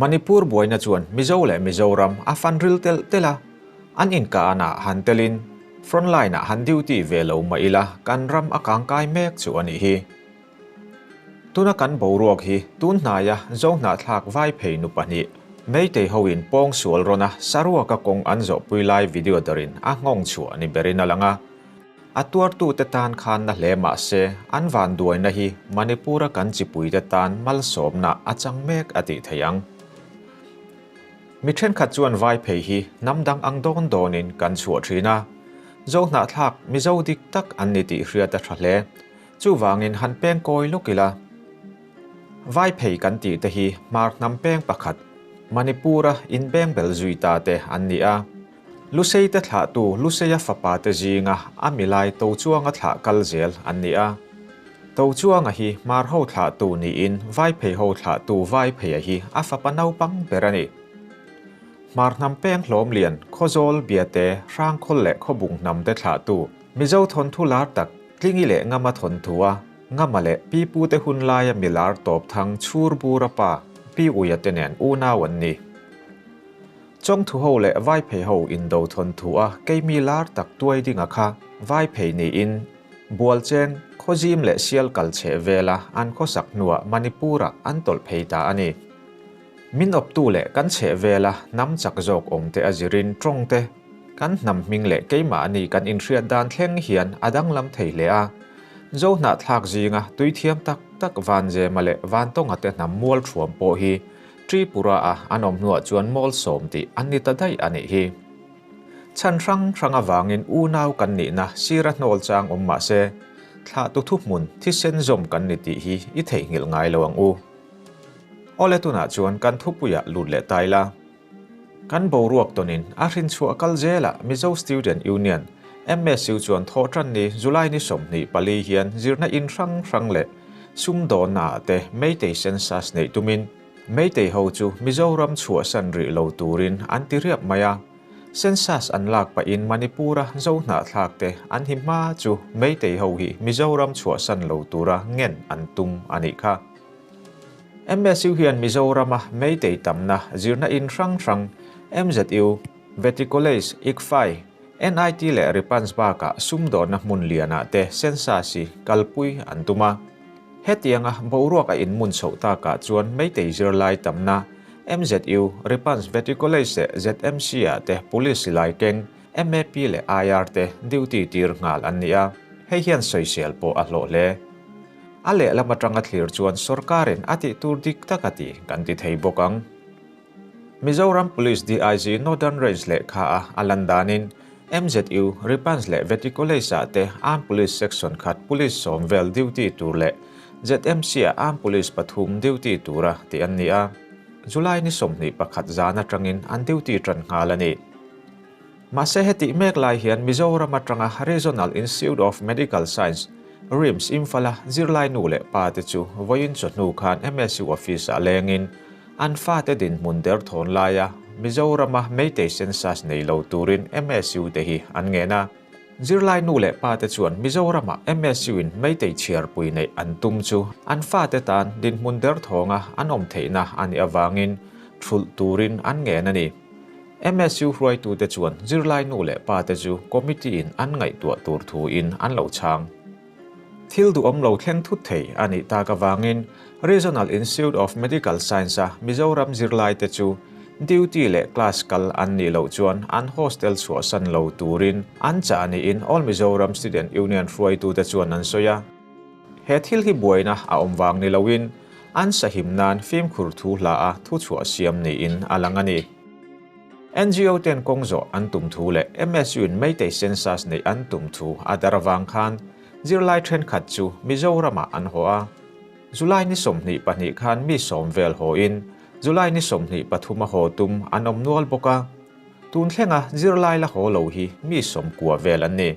Manipur buaina chuan Mizo leh Mizoram a fan ril telh telh a, an inkahna han telin frontline ah han duty ve lo mah ila kan ram a kangkai mek chu a nih hi. Tuna kan boruak hi tun hnaia Zohnahthlak Vaiphei nu pahnih Meitei hoin pawng sual rawna saruaka kawng an zawhpui lai video darin a nghawng chhuah ni berin a lang a. A tuartute tan khan na hle mah se an vanduaina hi Manipur-a kan chipuite tan malsawmna a chang mek a tih theih ang. Mi thenkhat chuan Vaiphei hi hnam dang ang dawn dawnin kan chhuah thin a, Zohnahthlak Mizo dik tak an ni tih hriat a tha hle. Chuvangin han peng kawi lawk ila, Vaiphei kan tih te hi Hmar hnam peng pakhat, Manipur-a inbeng bel zui ta te an ni a. Lusei te thlahtu Luseia fapa te zinga a milai Tochuanga thlah kal zel an ni a. Tochuanga hi Hmar ho thlahtu niin Vaiphei ho thlahtu Vaipheia hi a fapa naupang ber a ni. Hmar hnam peng hlawm lian, Khawzawl, Biate, Hrangkhawl leh Khawbung hnam te thlahtu Mizo thawnthu lar tak Tlingi leh Ngama thawnthua Ngama leh Pi Pute hun laia milar tawp thang Chhur Bura pa Pi Uia te nen unau an ni. Chawngthu ho leh Vaiphei ho indo thawnthua keimi lar tak tuai dinga kha Vaiphei niin Bualcheng, Khawzim leh Sial kal chheh vela an khawsak hnuah Manipur-ah an tawlh phei ta a ni. Min awptu leh kan chheh vela hnam chak zawk awmte a zirin tawngte, Kan hnam hming leh keimahni kan inhriat dan thleng hian a danglam thei hle a. Zo hnahthlak zinga tui thiam tak tak Vanzema leh Vantawnga te hnam mual thuam pawh hi Tripura-a an awm hnuah chuan Mawlsawm tih an ni ta daih a nih hi. Chhan hrang hrang avangin unau kan nihna sira hnawl chang awm mah se, thlahtu thuhmun thisen zawm kan ni tih hi i theihnghilh ngai lo ang u. Awle tunah chuan kan thupuiah lut leh ta ila. Kan boruak tawnin a hrinchhuah kal zelah Mizo Student Union, MSU, chuan thawhṭan ni July ni 24 hian zirna in hrang hrang leh sumdawnnaah te Meitei census neih tumin Meitei ho chu Mizoram chhuahsan rih lo turin an ti riap mai a. Census an lak pahin Manipur-a Zo hnahthlak te an hi hma chu Meitei ho hi Mizoram chhuahsan lo tura ngen an tum a nih kha. MSU hian Mizorama Meitei tamna zirna in hrang hrang, MZU, Vety College, ICFAI, NIT leh Ripans bakah sumdawnna hmun lianah te census hi kalpui an tum a. Hetianga boruak a inmun chhoh takah chuan Meitei zirlai tamna, MZU, Ripans, Vety College leh ZMC-ah te Police silai keng, MAP leh IR te duty tir nghal an ni a, hei hian sawisel pawh a hlawh hle. A lehlam atanga thlir chuan sorkarin a tih tur dik tak a ti kan ti thei bawk ang. Mizoram Police DIG Northern Range lehkha a a lan danin MZU, Ripans leh Vety College-ah te Armed Police Section khat Police sawm vel duty tur leh ZMC-ah Armed Police pathum duty tura tih an ni a. July ni 21 zan atangin an duty tan nghal a ni. Mahse hetih mek lai hian Mizoram atanga Regional Institute of Medical Science, RIMS, Imphal-a zirlai nu leh pa te chu vawiin chawhnu khan MSU office-ah lengin an fate dinhmun derthawn laia Mizorama Meitei census nei lo turin MSU te hi an ngen a. Zirlai nu leh pa te chuan Mizorama MSU-in Meitei chhiarpui neih an tum chu an fate tan dinhmun derthawnga an awm theihna a nih avangin thulh turin an ngen a ni. MSU hruaitute chuan zirlai nu leh pa te chu committee in an ngaihtuah tur thu in an lo chhang. Thil duhawm lo thleng thut thei a nih tak avangin Regional Institute of Medical Science-a Mizoram zirlai te chu duty leh class kal an nih loh chuan an hostel chhuahsan lo turin an chah niin All Mizoram Student Union hruaitute chuan an sawi a. He thil hi buaina a awm vang ni loin an sahim nan fimkhur thu hla a thuchhuah siam niin a lang a ni. NGO ten kawng zawh an tum thu leh MSU in Meitei census neih an tum thu a dar avang khan zirlai thenkhat chu Mizoramah an haw a. July ni 22 khan mi sawm vel hawin July ni 23 a haw tum an awm nual bawk a. Tun thlenga zirlai la haw lo hi mi 90 vel an ni.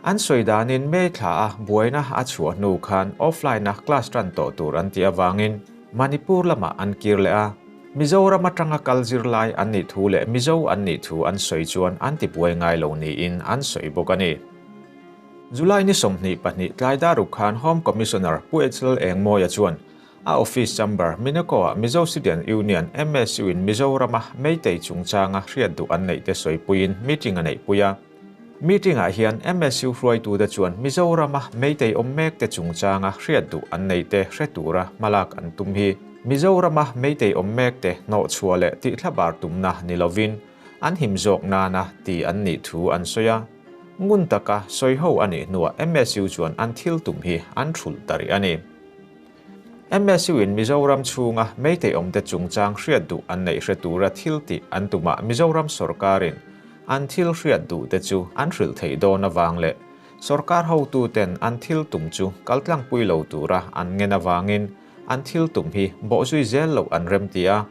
An sawi danin May thla a buaina a chhuah hnu khan offline a class tan tawh tur an tih avangin Manipur lamah an kir leh a. Mizoram atanga kal zirlai an nih thu leh Mizo an nih thu an sawi chuan an ti buai ngai lo niin an sawi bawk a ni. July ni 22 tlai daruk khan Home Commissioner Pu Echlal Engmawia chuan. A office chamber, Minoko-ah Mizo Student Union, MSU, in Mizorama Meitei chungchanga hriat duh an neih te sawipuiin meeting a neihpui a. Meeting-ah hian MSU hruaitute chuan Mizorama Meitei awm mek te chungchanga hriat duh an nei te hre tura hmalak an tum hi Mizorama Meitei awm mek te hnawhchhuah leh tihthlabar tumna ni lovin an him zawk nana ti an nih thu an sawi a. Ngun taka sawiho a nih hnuah MSU chuan an thil tum hi an thulh ta rih a ni. MSU-in Mizoram chhunga Meitei awmte chungchang hriat duh an neih hre tura thil tih an tumah Mizoram sawrkarin an thil hriat duhte chu an hrilh theih dawn avang leh sawrkar hotuten an thil tum chu kaltlangpui lo tura an ngen avangin an thil tum hi bawhzui zel loh an remti a,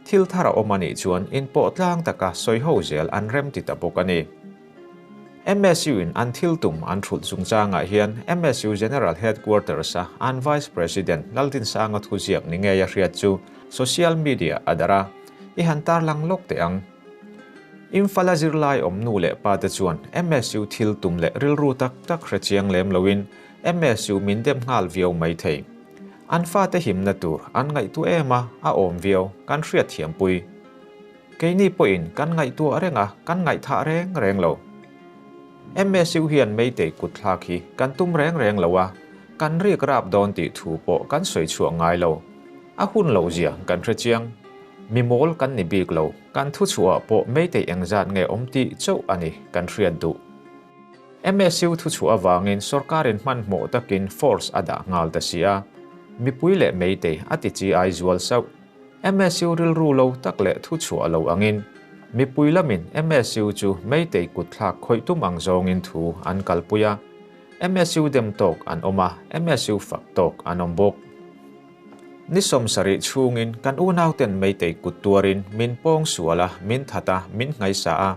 thil thar a awm a nih chuan inpawh tlang taka sawiho zel an remti ta bawk a ni. MSU-in an thil tum an thulh chungchangah hian MSU General Headquarters-a an Vice President Laldinsanga thuziak ni ngei a hriat chu social media a darh a, i han tarlang lawk teh ang. Imphal-a zirlai awm nu leh pa te chuan MSU thil tum leh rilru tak tak hre chiang lem loin MSU min dem nghal viau mai thei. An fate himna tur an ngaihtuah em a, a awm viau, kan hriatthiampui. Keini pawhin kan ngaihtuah reng a, kan ngaihthah reng reng lo. MSU hian Meitei kut thlak hi kan tum reng reng lo a, kan rik rap dawn tih thu pawh kan sawi chhuah ngai lo. A hun loh zia kan hre chiang. Mi mawl kan ni bik lo, kan thu chhuahah pawh Meitei engzat nge awm tih chauh a ni kan hriat duh. MSU thu chhuah avangin sorkarin hmanhmawh takin force a dah nghal ta si a, mipui leh Meitei a ti chi ai zual sauh. MSU rilru lo tak leh thu chhuah lo angin mipui lamin MSU chu Meitei kutthlak khawih tum ang zawngin thu an kalpui a, MSU dem tawk an awm a, MSU fak tawk an awm bawk. Ni sawmsarih chhungin kan unauten Meitei kut tuarin min pawng sual a, min that a, min nghaisa a.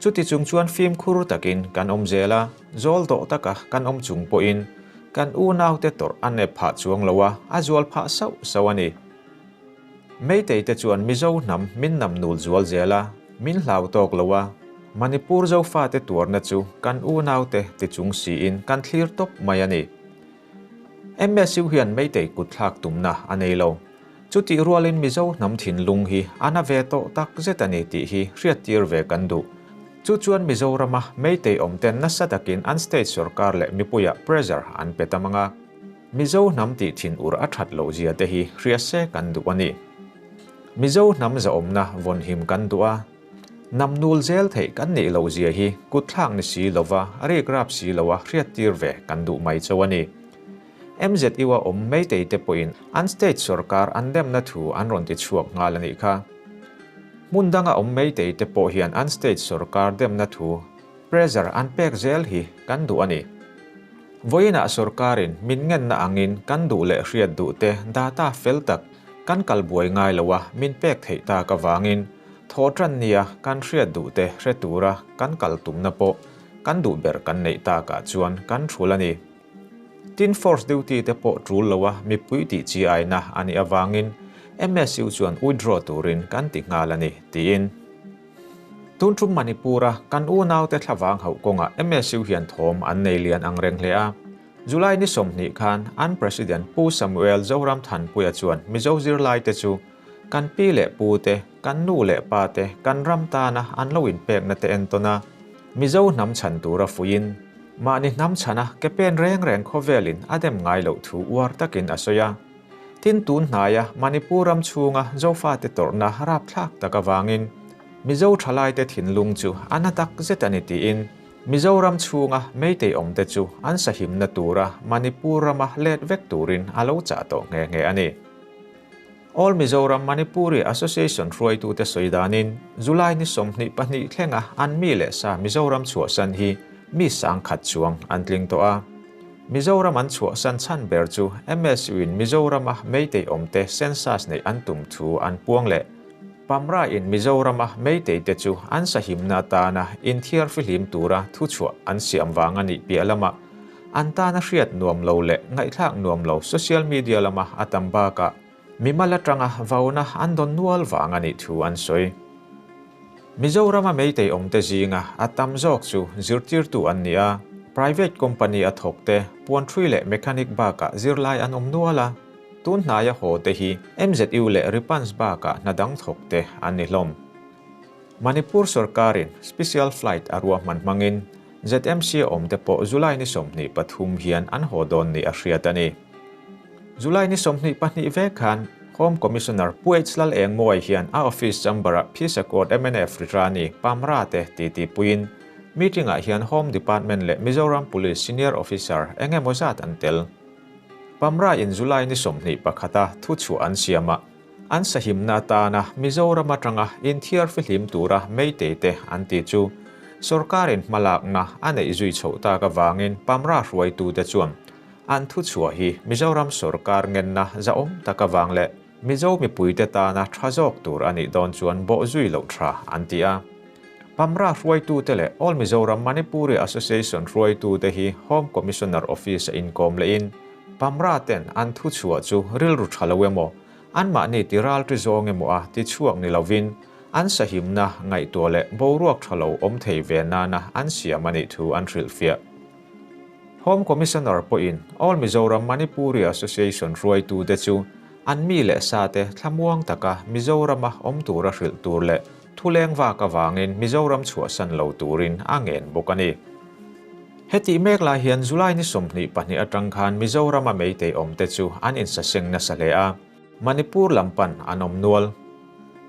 Chuti chung chuan fimkhur takin kan awm zel a, zawl dawh taka kan awm chung pawhin kan unaute tawrh a nep phah chuang lo a, a zual phah sauh sauh a ni. Meitei te chuan Mizo hnam min nam nul zual zel a, min hlau tawk lo a, Manipur Zofate tuarna chu kan unaute ti chung siin kan thlir tawp mai a ni. MSU hian Meitei kutthlak tumna a nei lo. Chutih rualin Mizo hnam thinlung hi a na ve tawh tak zet a ni tih hi hriattir ve kan duh. Chu chuan Mizorama Meitei awmten nasa takin an state sorkar leh mipuiah pressure an pe ta mang a. Mizo hnam tih thin ur a that loh zia te hi hria se kan duh a ni. Mizo hnam zahawmna vawnhim kan duh a, hnam nul zel theih kan nih loh zia hi kutthlak ni si lova rik rap si loa hriattir ve kan duh mai chauh a ni. MZU-a awm Meitei te pawhin an state sorkar an demna thu an rawn ti chhuak nghal a nih kha. Hmun danga awm Meitei te pawh hian an state sorkar demna thu pressure an pek zel hi kan duh a ni. Vawiinah sorkarin min ngenna angin kan duh leh hriat duh te data fel tak kan kal buai ngai lo a min pek theih tak avangin thawh tan nia kan hriat duh te hre tura kan kal tumna pawh kan duh ber kan neih takah chuan kan thul a ni. Tin force duty te pawh tul lo a mipui tih chi aina a nih avangin MSU chuan withdraw turin kan ti nghal a ni, tiin. Tun tum Manipur-a kan unaute thlavang hauh kawngah MSU hian thawm an nei lian ang reng hle a. July ni 20 khan an President Pu Samuel Zoram Thanpuia chuan Mizo zirlaite chu kan pi leh pu te, kan nu leh pa te, kan ram tana an lo inpekna te entawn a, Mizo hnam chhan tura fuiin mahni hnam chhana ke pen reng reng khawvelin a dem ngai loh thu uar takin a sawi a. Tin tun hnaia Manipur ram chhunga Zofate tawrhna rapthlak tak avangin Mizo thalaite thinlung chu a na tak zet a ni tiin Mizoram chhunga Meitei awmte chu an sahimna tura Manipur rama let vek turin a lo chah tawh nghe nghe a ni. All Mizoram Manipuri Association hruaitute sawi danin July ni 22 thlenga an mi leh sa Mizoram chhuahsan hi mi sangkhat chuang an tling tawh a. Mizoram an chhuahsan chhan ber chu MSU-in Mizorama Meitei awmte census neih an tum thu an puang leh. Pamra-in Mizorama Meitei te chu an sahimna atana inthiar fihlim tura thuchhuah an siam vang a nih piah lamah an tana hriat nuam lo leh ngaihthlak nuam lo social media lama a tam bakah mimal atanga vauna an dawn nual vang a nih thu an sawi. Mizorama Meitei awmte zinga a tam zawk chu zirtirtu an ni a, private company a thawk te, puanṭhui leh mechanic bakah zirlai an awm nual a. Tun hnaia haw te hi MZU leh Ripans bakah hna dang thawk te an ni hlawm. Manipur sorkarin special flight a ruahman hmangin ZMC a awm te pawh July ni 23 hian an haw dawn ni a hriat a ni. July ni 22 vek khan Home Commissioner Pu H Lal Engmawai hian a office chamber-ah Phisa Court mnf Ritrani Pamra te titi puiin meeting-ah hian Home Department leh Mizoram Police senior officer eng emaw zat an tel. Pamra in July ni 21 a thuchhuah an siam a, an sahimna atana Mizoram atanga inthiar fihlim tura Meitei te an ti chu sorkarin hmalakna a neih zui chhoh tak avangin Pamra hruaitute chuan an thuchhuah hi Mizoram sorkar ngenna zahawm tak avang leh Mizo mipuite tana tha zawk tur a nih dawn chuan bawh zui loh tha an ti a. Pamra hruaitute leh All Mizoram Manipuri Association hruaitute hi Home Commissioner Office-a inkawm lehin Pamra ten an thuchhuah chu rilru tha lo emaw, anmahni ti ralṭi zawng emaw a ti chhuak ni lovin an sahimna ngaihtuah leh boruak tha lo awm thei ve nana an siam a nih thu an hrilhfiah. Home Commissioner pawhin All Mizoram Manipuri Association hruaitute chu an mi leh sate thlamuang taka Mizorama awm tura hrilh tur leh thuleng vak avangin Mizoram chhuahsan lo turin a ngen bawk a ni. Hetih mek lai hian July ni 22 atang khan Mizorama Meitei awmte chu an insaseng nasa hle a, Manipur lam pan an awm nual.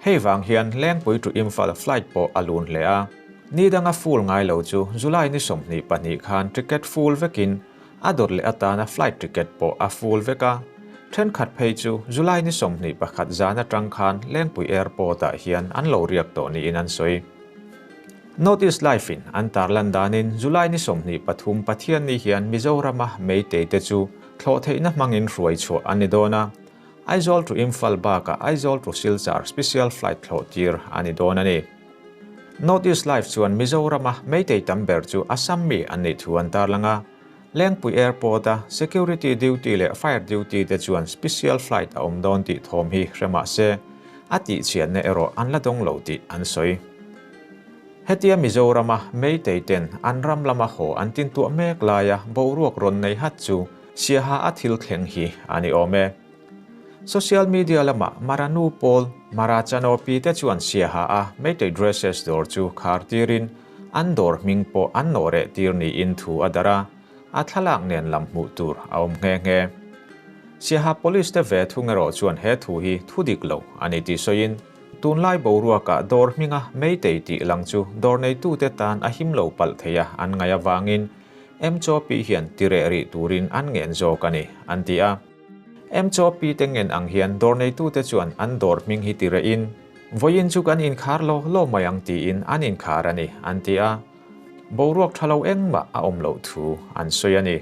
Hei vang hian Lengpui to Imphal flight pawh a lun hle a. Ni danga full ngai lo chu July ni 22 khan ticket full vekin a dawt leh atana flight ticket pawh a full vek a. Thenkhat phei chu July ni 21 zan atang khan Lengpui Airport ah hian an lo riak tawh niin an sawi. North East Life in an tarlan danin July ni 23 Pathianni hian Mizorama Meitei te chu thlawh theihna hmangin hruai chhuah an ni dawn a. Aizawl to Imphal bakah Aizawl to Silchar special flight thlawh tir a ni dawn a ni. North East Life chuan Mizorama Meitei tam ber chu Assam mi an nih thu an tarlang a. Lengpui Airport a security duty leh fire duty te chuan special flight a awm dawn tih thawm hi hre mah se, a tihchhiatna erawh an la dawng lo tih an sawi. Hetia Mizorama Meitei ten an ram lama haw an tintuah mek laia boruak rawn nei hat chu Siaha a thil thleng hi a ni awm e. Social media lama Mara nu pawl Mara Chanopi te chuan Siaha a Meitei Dresses dawr chu khar tirin an dawr hming pawh an nawh reh tir niin thu a darh a, a thlalak nen lam hmuh tur a awm nghe nghe. Siaha Police te ve thung erawh chuan he thu hi thu dik lo a ni tih sawiin, tunlai boruakah dawr hminga Meitei tih lang chu dawr neitute tan a him lo palh thei a an ngaih avangin MCOP hian ti reh rih turin an ngen zawk a ni, an ti a. MCOP te ngen ang hian dawr neitute chuan an dawr hming hi ti rehin, Vawiin chu kan inkhar lo lo mai ang tiin an inkhar a ni, an ti a. Boruak tha lo engmah a awm loh thu an sawi a ni.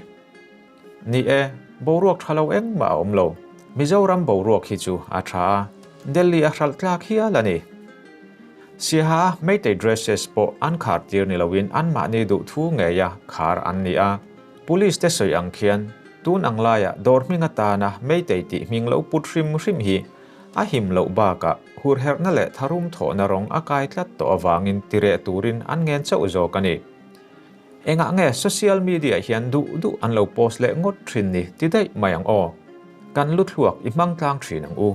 Ni e, boruak tha lo engmah a awm lo. Mizoram boruak hi chu a tha a, Delhi a hralh tlak hial a ni. Siaha Meitei dresses pawh an khar tir ni loin anmahni duh thu ngeia khar an ni a. Police te sawi ang khian tun ang laiah dawr hming atana Meitei tih hming lo put hrim hrim hi a him loh bakah hurherhna leh tharum thawhna rawng a kai tlat tawh avangin tireh turin an ngen chauh zawk a ni. Engah nge social media hian duh duh an lo post leh ngawt thin ni ti daih mai ang aw. Kan lu thluak i hmang tlang thin ang u.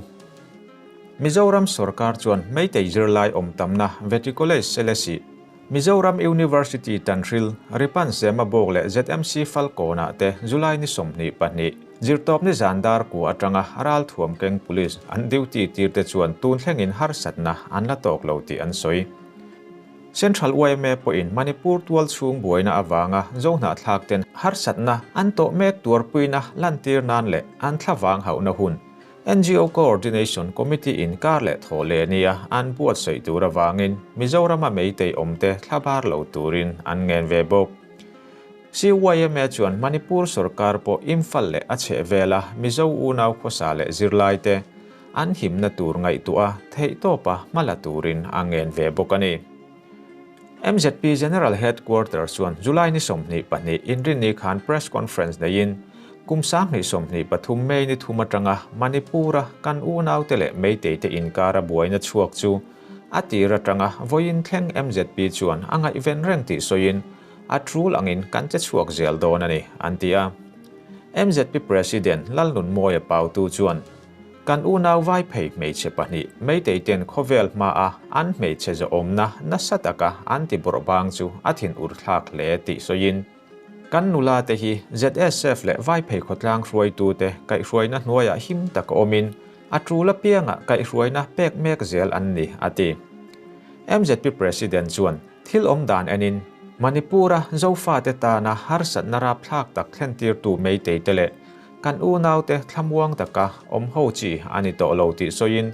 Mizoram sorkar chuan Meitei zirlai awm tamna Vety College Selesih, Mizoram University Tanhril, Ripan Zemabawk leh ZMC Falkawnah te July ni 22, Zirtawpni zan dar kua atanga ralthuam keng Police an duty tir te chuan tun thlengin harsatna an la tawk lo tih an sawi. Central yma pawhin Manipur tual chhung buaina avanga Zohnahthlak ten harsatna an tawh mek tuarpuina lantir nan leh an thlavang hauhna hun NGO Coordination Committee in kar leh thaw leh nia an buatsaih tur avangin Mizorama Meitei awmte thlabar lo turin an ngen ve bawk. CYMA chuan Manipur sorkar pawh Imphal leh a chhehvela Mizo unau khawsa leh zirlaite an himna tur ngaihtuah a theihtawpa hma la turin a ngen ve bawk a ni. MZP General Headquarters chuan July ni 22 Inrinni khan press conference neiin kum 2023 May ni thum atanga Manipur-a kan unaute leh Meitei te inkara buaina chhuak chu a tir atanga vawiin thleng MZP chuan a ngaihven reng tih sawiin a tul angin kan che chhuak zel dawn a ni, an ti a. MZP President Lalnunmawia Pautu chuan, Kan unau Vaiphei hmeichhe pahnih Meiteiten khawvel hmaa an hmeichhe zawhawmna nasa taka an ti bawrhbang chu a thin ur thlak hle tih sawiin, Kan nula te hi ZSF leh Vaiphei khawtlang hruaitute kaihhruaina hnuaiah him tak awmin a tul apianga kaihhruaina pek mek zel an ni, a ti. MZP President chuan thil awm dan enin Manipur-a Zofate tana harsatna rapthlak tak thlentirtu Meitei te leh kan unaute thlamuang taka awm ho chi a ni tawh lo tih sawiin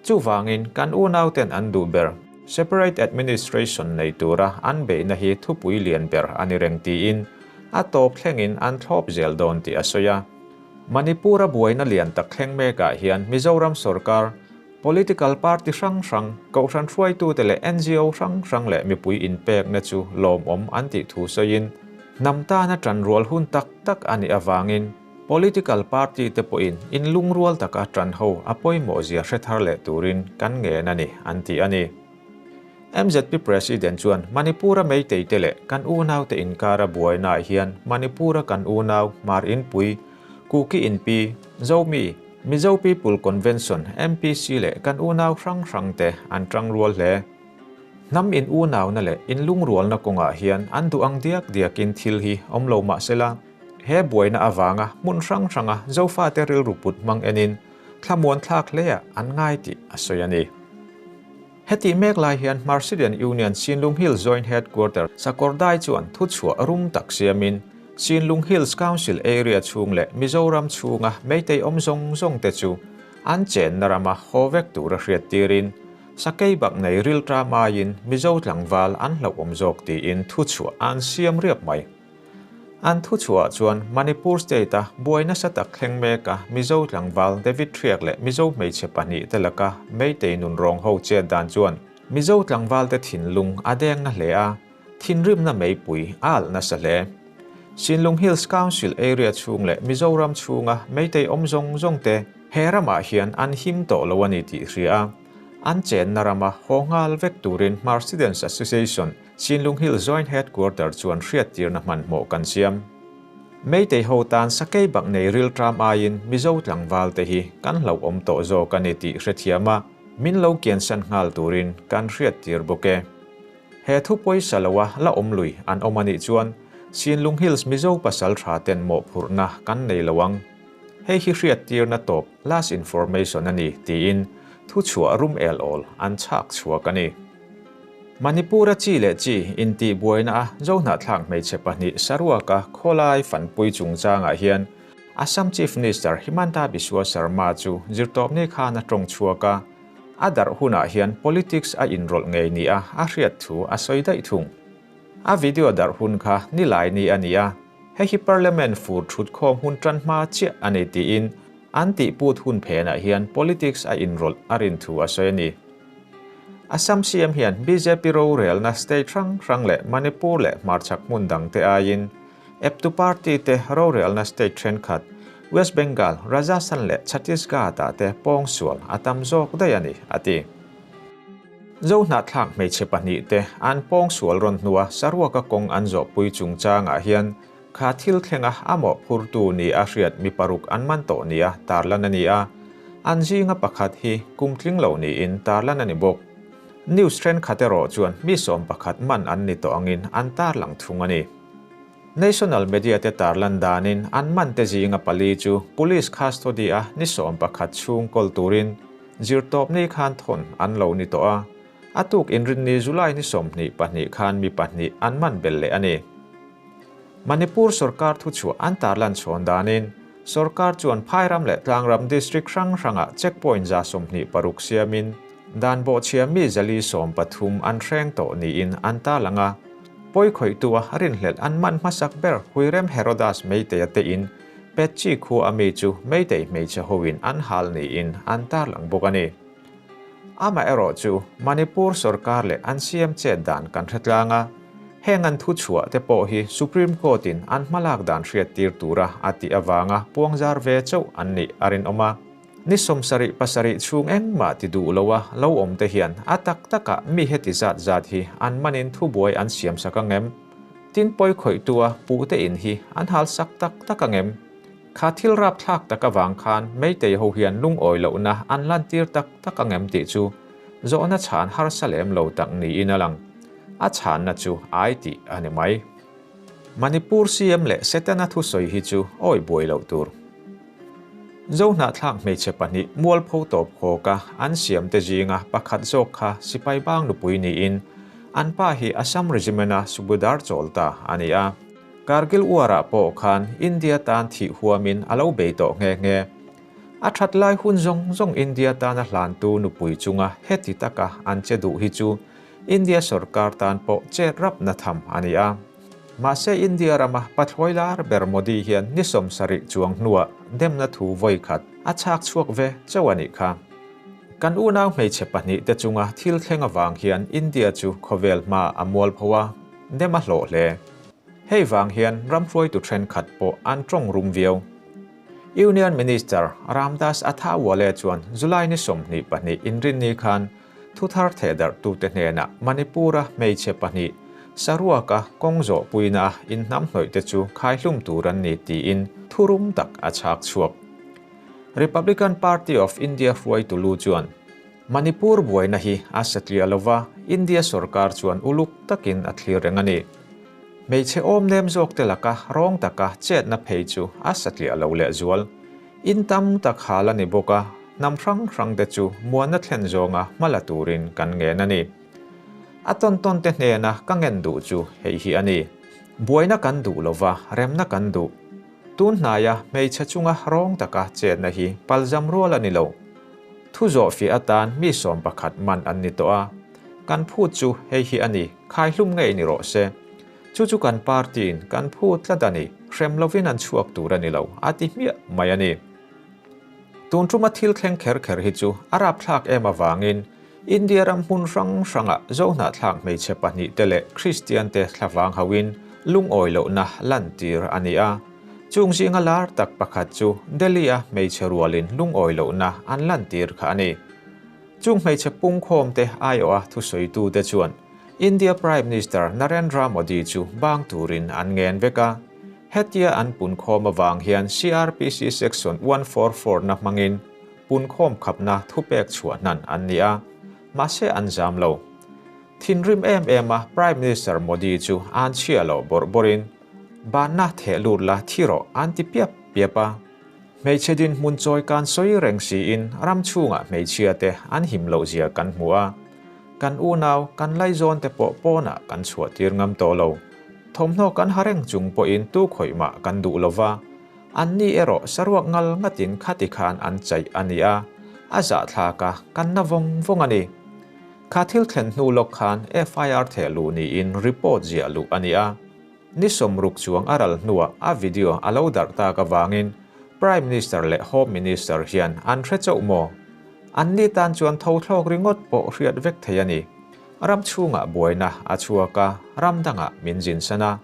chuvangin kan unauten an duh ber Separate administration nei tura an beihna hi thupui lian ber a ni reng tiin a tawp thlengin an thlawp zel dawn tih a sawi a. Manipur-a buaina lian tak thleng mekah hian Mizoram sorkar, political party hrang hrang, kohhran hruaitute leh ngo hrang hrang leh mipui inpekna chu lawmawm an tih thu sawiin hnam tana tanrual hun tak tak a nih avangin political party te pawhin inlungrual taka tan ho a pawimawhzia hre thar leh turin kan ngen a ni, an ti a ni. MZP President chuan Manipur-a Meitei te leh kan unaute inkara buainaah hian Manipur-a kan unau Hmar Inpui, Kuki Inpi, Zomi, Mizo People Convention, MPC, leh kan unau hrang hrangte an tangrual hle. Hnam in unauna leh inlungrualna kawngah hian an duh ang diak diakin thil hi awm lo mah sela, he buaina avanga hmun hrang hranga Zofate rilru put hmang enin thlamuan thlak hleah an ngai tih a sawi a ni. Hetih mek lai hian Hmar Student Union Sinlung Hills Joint Headquarter Sakawrdai chuan thuchhuah rum tak siamin Sinlung Hills Council area chhung leh Mizoram chhunga Meitei awm zawng zawng te chu an chenna rama haw vek tura hriattirin Sakei bak nei rilṭam aiin Mizo tlangval an hlauhawm zawk tiin thuchhuah an siam riap mai. An thuchhuah chuan Manipur state-a buai nasa tak thleng meka Mizo tlangval David Thriak leh Mizo hmeichhe pahnih te laka Meitei nun rawng ho chet dan chuan Mizo tlangvalte thinlung a deng na hle a, thinrimna meipui a alh nasa hle. Sinlung Hills Council area chhung leh Mizoram chhunga Meitei awm zawng zawng te he ramah hian an him tawh lo a ni tih hria a, an chenna rama haw nghal vek turin Hmar Students Association Sinlung Hill Joint Headquarter chuan hriattirna hmanhmawh kan siam. Meitei ho tan sakei bak nei rilṭam aiin Mizo tlangval te hi kan hlauhawm tawh zawk a ni tih hrethiam a, min lo kiansan nghal turin kan hriattir bawk e. He thu pawisa loa la awm lui an awm a nih chuan Sinlung Hills Mizo pasal tha ten mawhphurhna kan nei lo ang. Hei hi hriattirna tawp last information a ni tiin thuchhuah rum el awl an chhak chhuak a ni. Manipur-a chi leh chi intih buaina a Zohnahthlak hmeichhe pahnih Saruaka khawlai fanpui chungchangah hian Assam Chief Minister Himanta Biswa Sarma chu zirtawpni khan a tawng chhuak a, a darh hunah hian politics a inrawlh ngei nia a hriat thu a sawi daih thung. A video darh hun kha nilai ni a ni a, hei hi Parliament fur thut khawm hun tan hma chiah a ni tiin an tihput hun phenah hian politics a inrawlh a rin thu a sawi a ni. Assam CM hian bjp rorelna state hrang hrang leh Manipur leh hmarchhak hmun dangte aiin eptu party te rorelna state thenkhat West Bengal, Rajasthan leh Chhattisgarh-ah te pawngsual a tam zawk daih a ni, a ti. Zohnahthlak hmeichhe pahnihte an pawngsual rawn hnua saruaka kawng an zawhpui chungchangah hian kha thil thlenga a mawhphurtu ni a hriat mi paruk an man tawh nia tarlan a ni a, an zinga pakhat hi kum tling lo niin tarlan a ni bawk. News thenkhat erawh chuan mi 11 man an ni tawh angin an tarlang thung a ni. National media te tarlan danin an man te zinga pali chu police custody a ni 11 chhung kawl turin zirtawpni khan thawn an lo ni tawh a, a tuk inrinni July ni 22 khan mi pahnih an man bel leh a ni. Manipur sorkar thuchhuah an tarlan chhawn danin sorkar chuan Phairam leh Tlangram district hrang hrangah checkpoint 26 siamin dan bawhchhia mi 413 an hreng tawh niin an tarlang a, pawikhawihtua rinhlelh an man hmasak ber Huirem Herodas Meiteia te in Petchi khua a mi chu Meitei hmeichhe hoin an hal niin an tarlang bawk a ni. Amah erawh chu Manipur sorkar leh an CM chet dan kan hre tlang a, heng an thuchhuah te pawh hi Supreme Court in an hmalak dan hriattir tura a tih avanga puangzar ve chauh an nih a rinawm a. Ni 77 chhung engmah ti duh loa lo awm te hian a tak takah mi heti zat zat hi an manin thubuai an siam sak ang em? Tin pawikhawihtua puh te in hi an hal sak tak tak ang em? Kha thil rapthlak tak avang khan Meitei ho hian lungawi lohna an lantir tak tak angem tih chu zawhna chhan harsa lem lo tak niin a lang. A chhanna chu ai tih a ni mai. Manipur CM leh Setana thusawi hi chu awi buai loh tur. Zohnahthlak hmeichhe pahnih mualpho tawp khawka an siamte zinga pakhat zawk kha sipai bang nupui niin an pa hi Assam Regiment-a Subedar chawl ta a ni a. Kargil War-ah pawh khan India tan thih huamin a lo bei tawh nghe nghe. A that lai hun zawng zawng India tana hlantu nupui chunga heti taka an che duh hi chu India sorkar tan pawh chet rapna tham a ni a. Mahse India rama pathlawi lar ber Modi hian ni 70 chuang hnuah demna thu vawi khat a chhak chhuak ve chauh a nih kha. Kan unau hmeichhe pahnih te chunga thil thleng avang hian India chu khawvel hma a mual pho a, dem a hlawh hle. Hei vang hian ram hruaitu thenkhat pawh an tawng rum viau. Union Minister Ramdas Athawale chuan July ni 22 inrinni khan Thuthar thehdarhtute hnenah Manipur-a hmeichhe pahnih saruaka kawng zawhpuina inhnamhnawihte chu khaihlum tur an ni tiin thurum tak a chhak chhuak. Republican Party of India hruaitu lu chuan Manipur buaina hi a satliah lova, India sorkar chuan uluk takin a thlir reng a ni. Hmeichhe awmnem zawkte laka rawng taka chetna phei chu a satliah lo lehzual. In tam tak hal a ni bawk a, hnam hrang hrang te chu muanna thlen zawnga hma la turin kan ngen a ni. A tawn tawn te hnena ka ngen duh chu hei hi a ni. Buaina kan duh lova, remna kan duh. Tun hnaia hmeichhe chunga rawng taka chetna hi palzam rual a ni lo. Thu zawhfiah atan mi 11 man an ni tawh a. Kan phut chu hei hi a ni, khaihlum ngei ni rawh se. Chu chu kan party-in kan phu tlat a ni, hrem lovin an chhuak tur a ni lo, a ti hmiah mai a ni. Tun tuma thil thleng kher kher hi chu a rapthlak em avangin India ram hmun hrang hrangah Zohnahthlak hmeichhe pahnihte leh Kristiante thlavang hauhin lungawi lohna lantir a ni a. Chung zinga lar tak pakhat chu Delhi-a hmeichhe rualin lungawi lohna an lantir kha a ni. Chung hmeichhe pungkhawmte aiawha thusawitute chuan India Prime Minister Narendra Modi chu bang turin an ngen vek a. Hetia an punkhawm avang hian CrPC Section 144 na hmangin punkhawm khapna thupek chhuah hnan an ni a, mahse an zam lo. Thinrim em em a Prime Minister Modi chu an chhia loh bawrh bawrhin banna theh lut la thi rawh an ti piap piap a. Hmeichhe dinhmun chawi kan sawi reng siin ram chhungah hmeichhia te an him loh zia kan hmu a. Kan unau, kan laizawn te pawh pawnah kan chhuah tir ngam tawh lo. Thawmhnaw kan ha reng chung pawhin tu khawih mah kan duh lo va. An ni erawh saruak ngal ngatin khati khan an chaih a ni a, a zahthlak a, kan na vawng vawng a ni. Kha thil thlen hnu lawk khan FIR theh luh niin report ziah luh a ni a. Ni 60 chuang a ral hnuah a video a lo darh tak avangin Prime Minister leh Home Minister hian an hre chauh maw? An ni tan chuan tho thlawk ringawt pawh hriat vek thei a ni. Ram chhungah buaina a chhuak a, ram dangah min zin san a.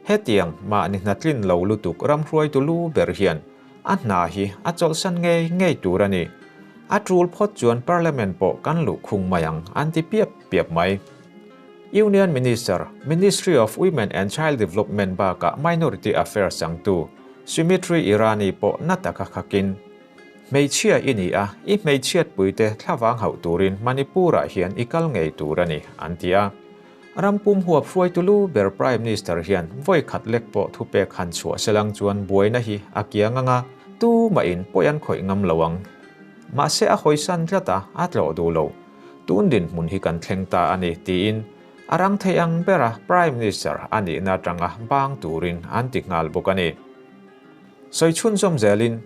Hetiang mahni hnatlin lo lutuk ram hruaitu lu ber hian a hna hi a chawlhsan ngei ngei tur a ni. A tul phawt chuan Parliament pawh kan luh khung mai ang an ti piap piap mai. Union Minister, Ministry of Women and Child Development bakah Minority Affairs changtu Sumitra Irani pawh na taka khakin, Hmeichhia i ni a, i hmeichhiatpuite thlavang hauh turin Manipur-ah hian i kal ngei tur a ni, an ti a. Ram pum huap hruaitu lu ber Prime Minister hian vawi khat lek pawh thupek han chhuah selang chuan buaina hi a kiang anga tumahin pawi an khawih ngam lo ang. Mahse a hawisan tlat a, a tlawh duh lo. Tun dinhmun hi kan thleng ta a ni, tiin a rang thei ang bera Prime Minister a nihna atanga bang turin an ti nghal bawk a ni. Sawi chhunzawm zelin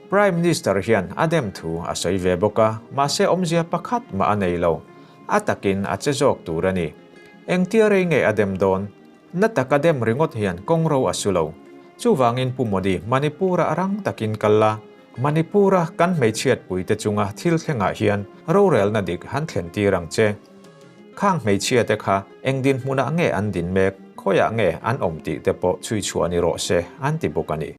Prime Minister hian a dem thu a sawi ve bawk a, mahse awmzia pakhat mah a nei lo. A takin a che zawk tur a ni. Engtia rei nge a dem dawn? Na taka dem ringawt hian kawngro a su lo. Chuvangin Pu Modi, Manipur-ah rang takin kal la, Manipur-a kan hmeichhiatpuite chunga thil thlengah hian rorelna dik han thlen tir ang che. Khang hmeichhiate kha eng dinhmunah nge an din mek, khawiah nge an awm tih te pawh chhui chhuah ni rawh se, an ti bawk a ni.